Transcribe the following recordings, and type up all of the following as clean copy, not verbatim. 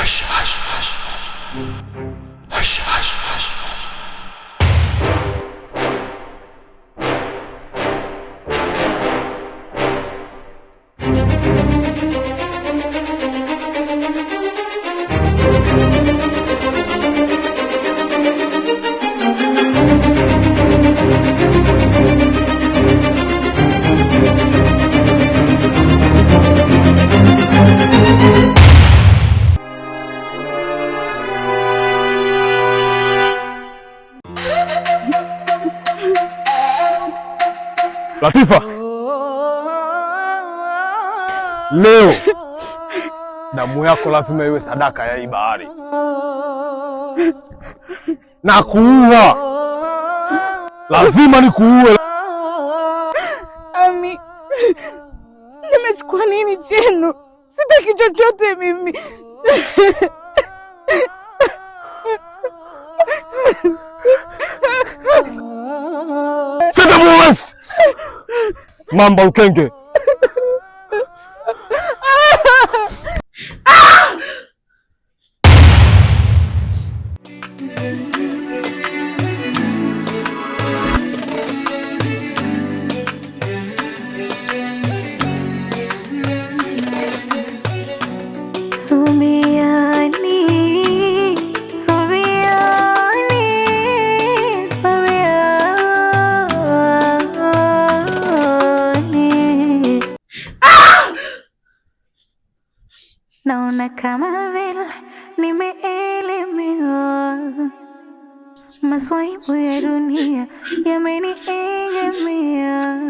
Hush, hush, hush, hush. Hush, hush, hush, hush. Latifa, leo damu yako lazima iwe sadaka ya hii bahari. Na kuua, lazima nikuue. Ami, nimechukua nini chenu? Sitaki chochote mimi. Sasa muwe Mamba Ukenge. Subiani, Subiani, Subiani. Naona kama vile nimeelemewa, maswaibu ya dunia yameniegemea,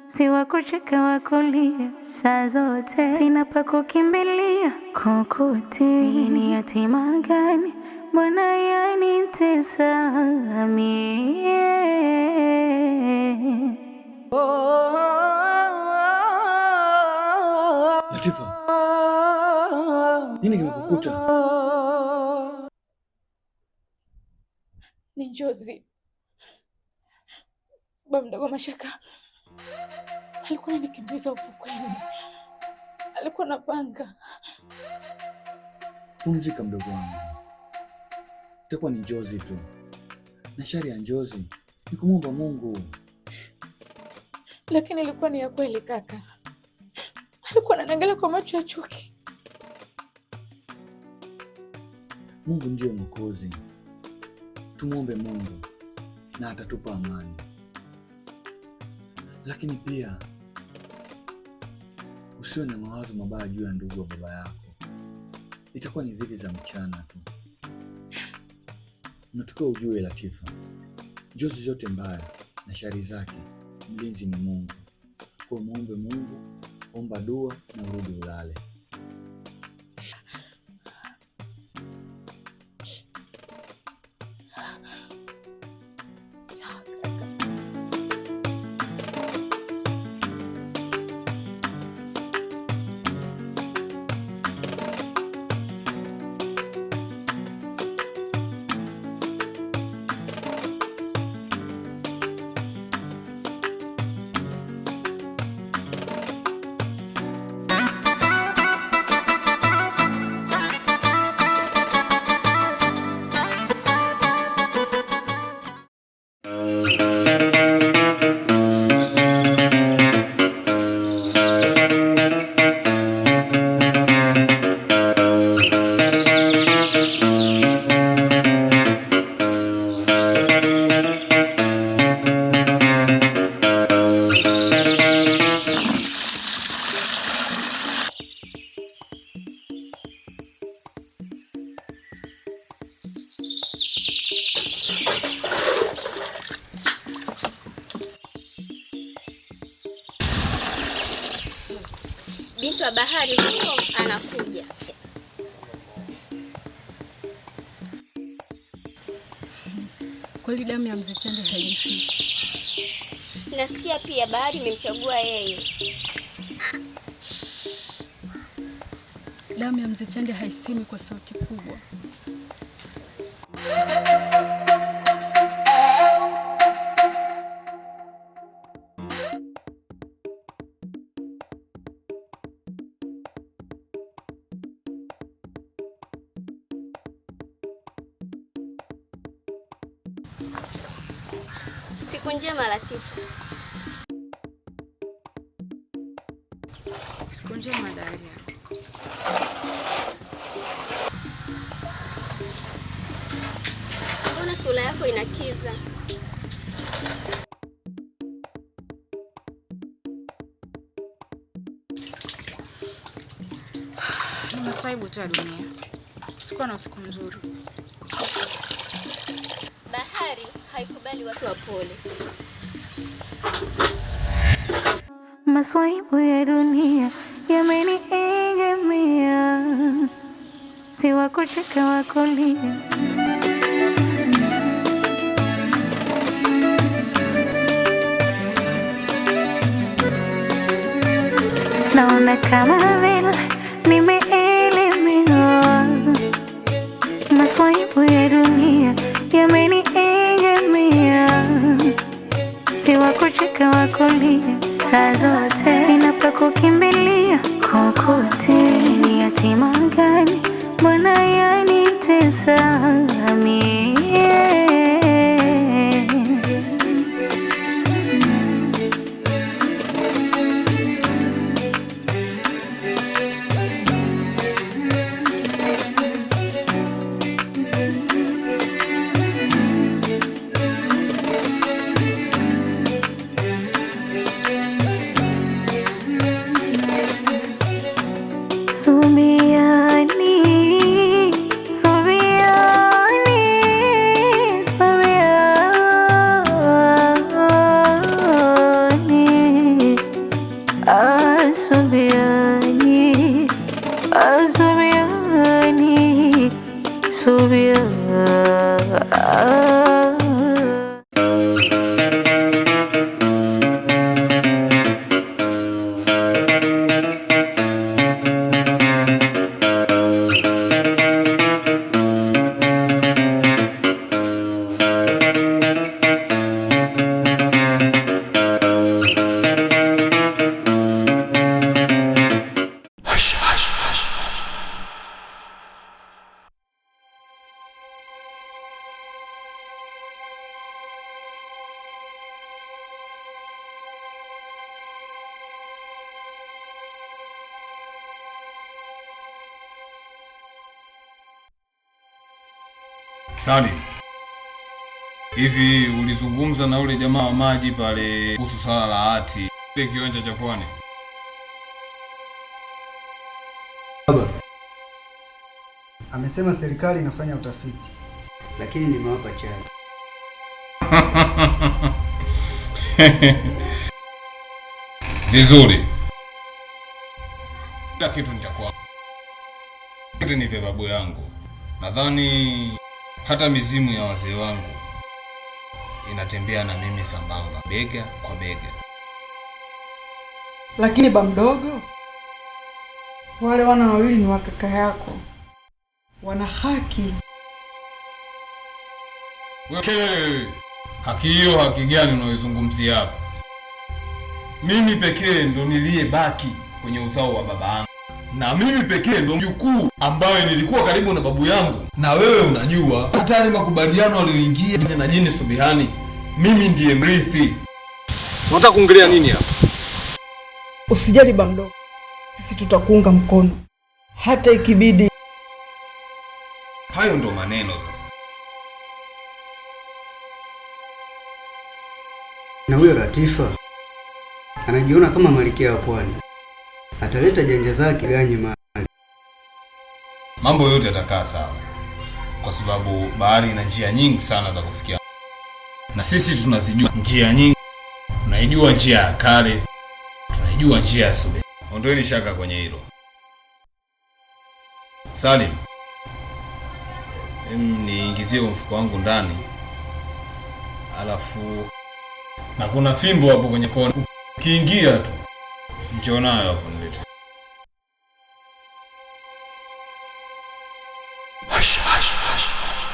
si wa kucheka wa kulia saa zote, sina pa kukimbilia kokote. Ni yatima gani mbona yanitesa mie? Latifa, nini kimekukuta? Ni njozi. Baba mdogo Mashaka alikuwa ananikimbiza ufukweni, alikuwa na panga. Pumzika mdogo wangu, itakuwa ni njozi tu, na shari ya njozi ni kumwomba Mungu. Lakini ilikuwa ni ya kweli kaka. Alikuwa ananiangalia kwa macho ya chuki. Mungu ndiye Mwokozi, tumwombe Mungu na atatupa amani. Lakini pia usiwe na mawazo mabaya juu ya ndugu wa baba yako, itakuwa ni dhiki za mchana tu. Unatakiwa ujue Latifa, njozi zote mbaya na shari zake, mlinzi ni Mungu. Kwa muombe Mungu, omba dua na urudi ulale. Sawa kaka. Binti wa bahari huyo anakuja. Kweli damu ya mzee Chande haijifichi. Nasikia pia bahari imemchagua yeye. Damu ya mzee Chande haisemi kwa sauti kubwa. Siku njema Latifa. Siku njema Daria. Mbona sura yako inakiza? Ni masaibu tu ya dunia. Sikuwa na usiku mzuri. Bahari haikubali watu wapole. Maswaibu ya dunia yameniegemea, si wa kucheka wa kulia. Naona kama vile nimeelemewa, maswaibu ya dunia yameniegemea, si wa kucheka wa kulia, saa zote sina pa kukimbilia kokote. Ni yatima gani mbona yanitesa mie? Subiani, subiani, subiani, ah, subiani, ah, subiani, subiani. Salim, hivi ulizungumza na ule jamaa wa maji pale kuhusu swala la hati ile kiwanja cha Pwani? Baba amesema serikali inafanya utafiti, lakini nimewapa chai. Vizuri, kila kitu ni cha kwako, kitu ni vya babu yangu. Nadhani hata mizimu ya wazee wangu inatembea na mimi sambamba, bega kwa bega. Lakini ba mdogo, wale wana wawili ni wa kaka yako, wana haki. Wewe, haki hiyo haki gani unaoizungumzia hapa? Mimi pekee ndo niliyebaki kwenye uzao wa baba yangu, na mimi pekee ndo mjukuu ambaye nilikuwa karibu na babu yangu, na wewe unajua hata yale makubaliano aliyoingia na jini Subihani, mimi ndiye mrithi. Unataka kuongelea nini hapa? Usijali ba mdogo, sisi tutakuunga mkono hata ikibidi. Hayo ndo maneno sasa. Na huyo Latifa anajiona kama malkia wa pwani, ataleta janja zake ganye mali. Mambo yote yatakaa sawa, kwa sababu bahari ina njia nyingi sana za kufikia, na sisi tunazijua njia nyingi. Tunaijua njia ya kale, tunaijua njia ya Sube. Ondoeni shaka kwenye hilo. Salim, niingizie mfuko wangu ndani, alafu na kuna fimbo hapo kwenye kona, ukiingia tu njoo nayo hapo nilete. Hush, hush, hush, hush.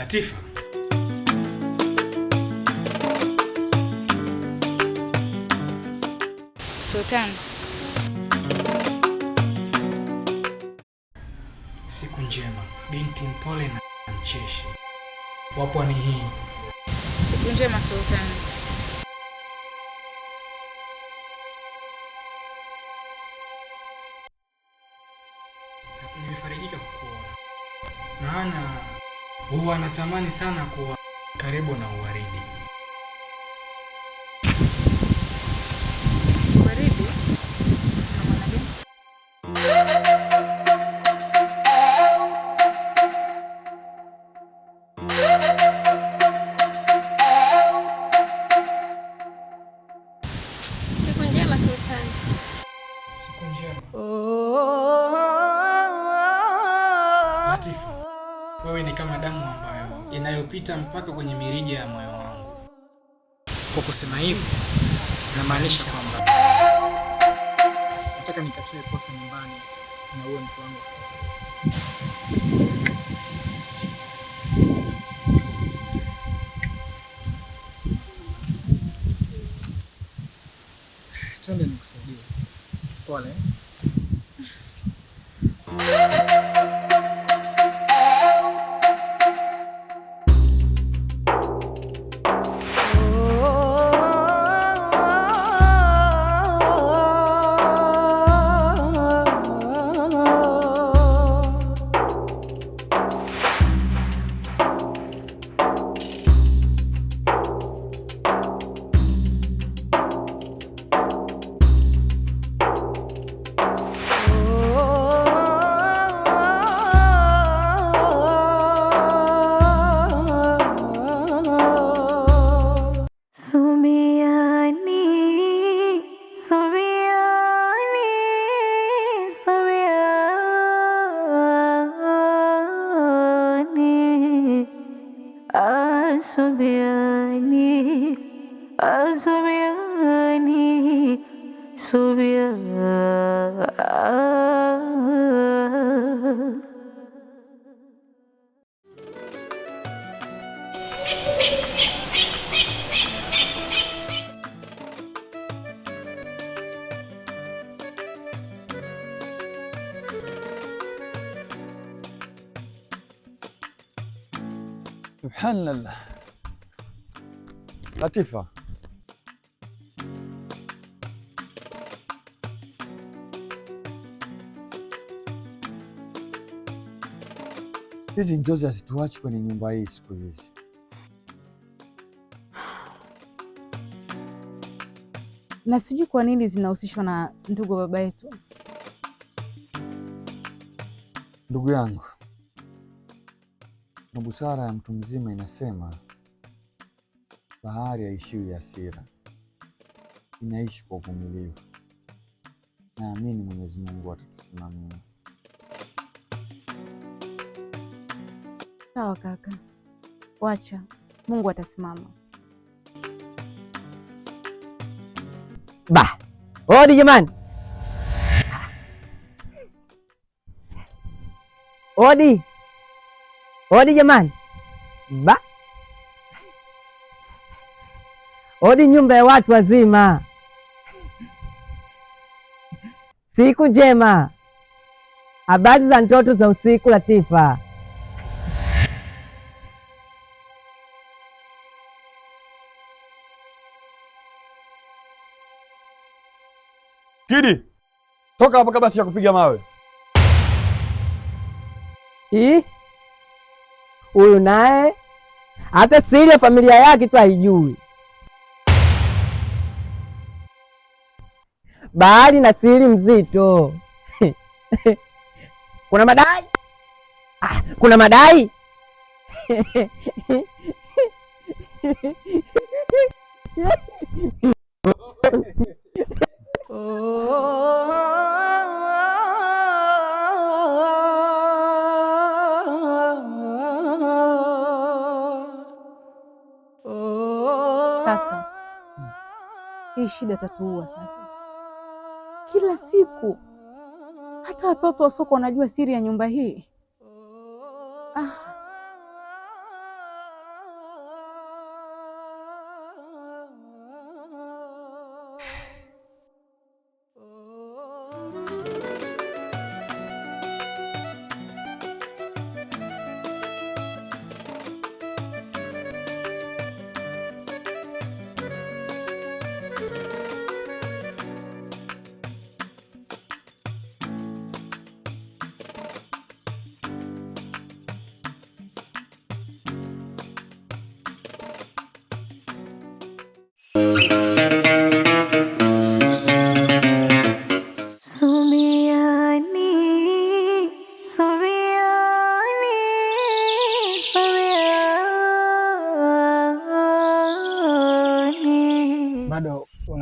Latifa. Sultan. Siku njema, binti mpole na mcheshi wa pwani hii. Siku njema Sultan. Nimefarijika kukuona, maana huwa natamani sana kuwa karibu na Uwaridi. Waridi? Na maana gani? Siku njema Sultani. Siku njema. Latifa, wewe ni kama damu ambayo inayopita mpaka kwenye mirija ya moyo wangu. Kwa kusema hivi, namaanisha kwamba nataka nikatoe posa nyumbani na uwe mke wangu. Twende nikusaidie. Pole. Subiani, Subiani, Subiani, ah, Subiani, ah, Subiani, Subiani. Subhanallah. Latifa, hizi njozi hazituachi kwenye nyumba hii siku hizi. Na sijui kwa nini zinahusishwa na ndugu wa baba yetu. Ndugu yangu, na busara ya mtu mzima inasema bahari haishiwi hasira, inaishi kwa uvumilivu. Naamini Mwenyezi Mungu atatusimamia. Sawa kaka, wacha Mungu atasimama. Bah, hodi jamani, hodi hodi jamani, ba hodi, nyumba ya watu wazima. Siku njema. Habari za ndoto za usiku, Latifa. Kidi, toka hapa kabla sijakupiga mawe. Ii, huyu naye hata siri ya familia yake tu haijui. Bahari na siri mzito. Kuna madai? Ah, kuna madai? Kaka, hii shida tatuua sasa. Kila siku hata watoto wa soko wanajua siri ya nyumba hii. Ah,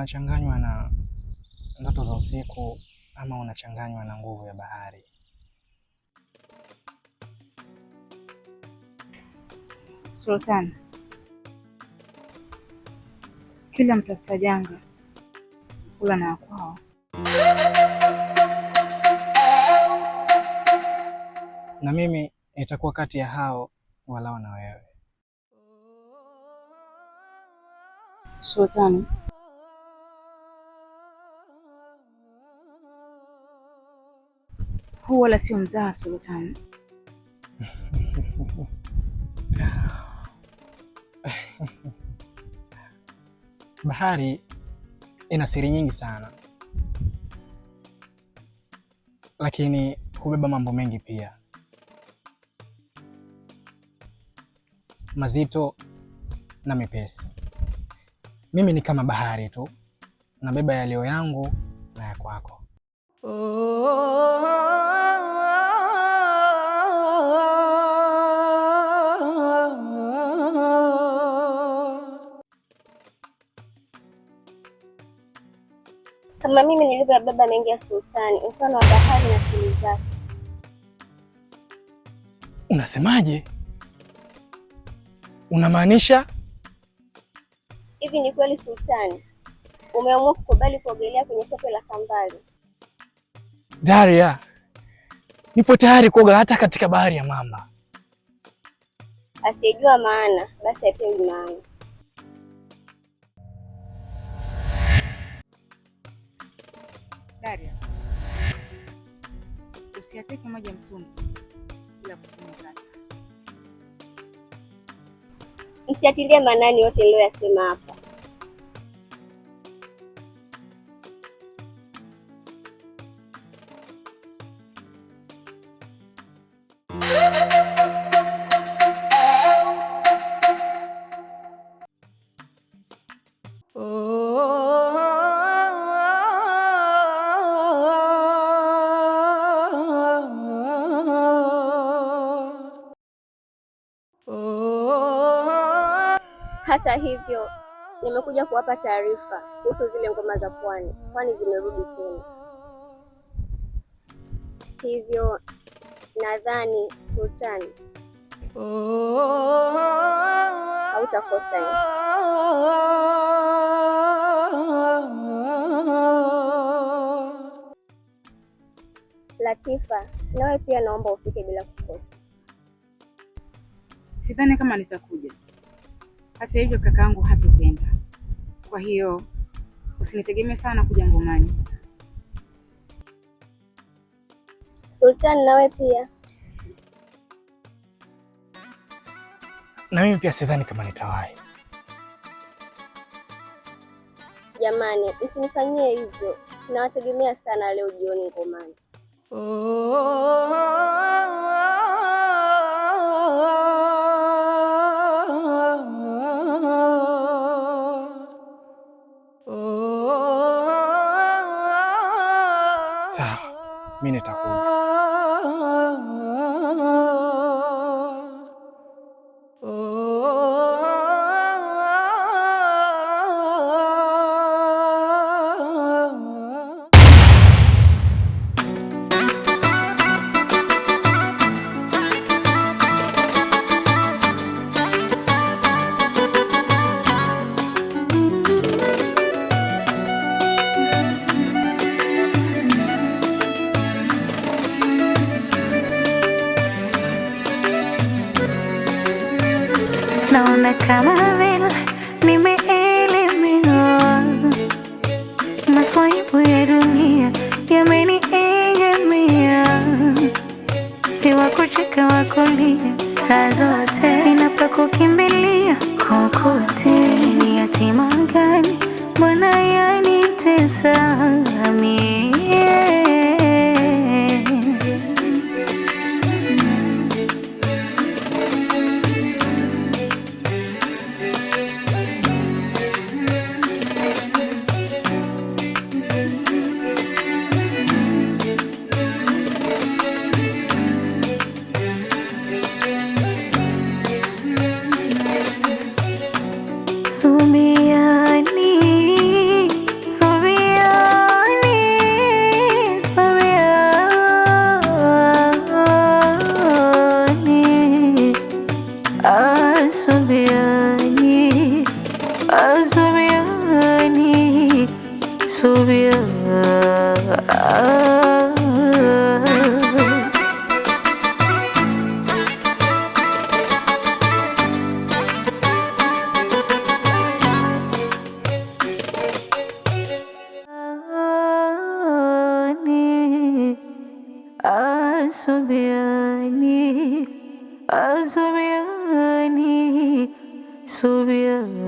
Unachanganywa na ndoto za usiku ama unachanganywa na nguvu ya bahari? Sultani, kila mtafuta janga hula na kwao. Na mimi nitakuwa kati ya hao walao na wewe. Sultani, huu wala sio mzaha Sultani. Bahari ina siri nyingi sana, lakini hubeba mambo mengi pia, mazito na mepesi. Mimi ni kama bahari tu, nabeba yaliyo yangu na ya kwako. Kama mimi nilivyobeba mengi ya Sultani, mfano wa bahari na siri zake. Unasemaje? Unamaanisha Hivi ni kweli Sultani, umeamua kukubali kuogelea kwenye tope la kambale? Daria, nipo tayari kuoga hata katika bahari ya mamba. Asiyejua maana basi hapewi maana. Daria, usiyateke maji ya mtungi bila kutumia kata. Msiatilie maanani yote niliyoyasema hapa. Hata hivyo, nimekuja kuwapa taarifa kuhusu zile ngoma za pwani, kwani zimerudi tena. Hivyo nadhani Sultani, hautakosa. Latifa, nawe pia naomba ufike bila kukosa. Sidhani kama nitakuja. Hata hivyo, kakaangu hatopenda, kwa hiyo usinitegemee sana kuja ngomani. Sultani, nawe pia. Na mimi pia sidhani kama nitawahi. Jamani, msinifanyie hivyo, nawategemea sana leo jioni ngomani. Sawa, mimi nitakuja. Naona kama vile nimeelemewa, maswaibu ya dunia yameniegemea, si wa kucheka wa kulia saa zote, sina pa kukimbilia kokote. Ni yatima gani mbona yanitesa mie? Sumiani Subiani, Subiani, Subiani.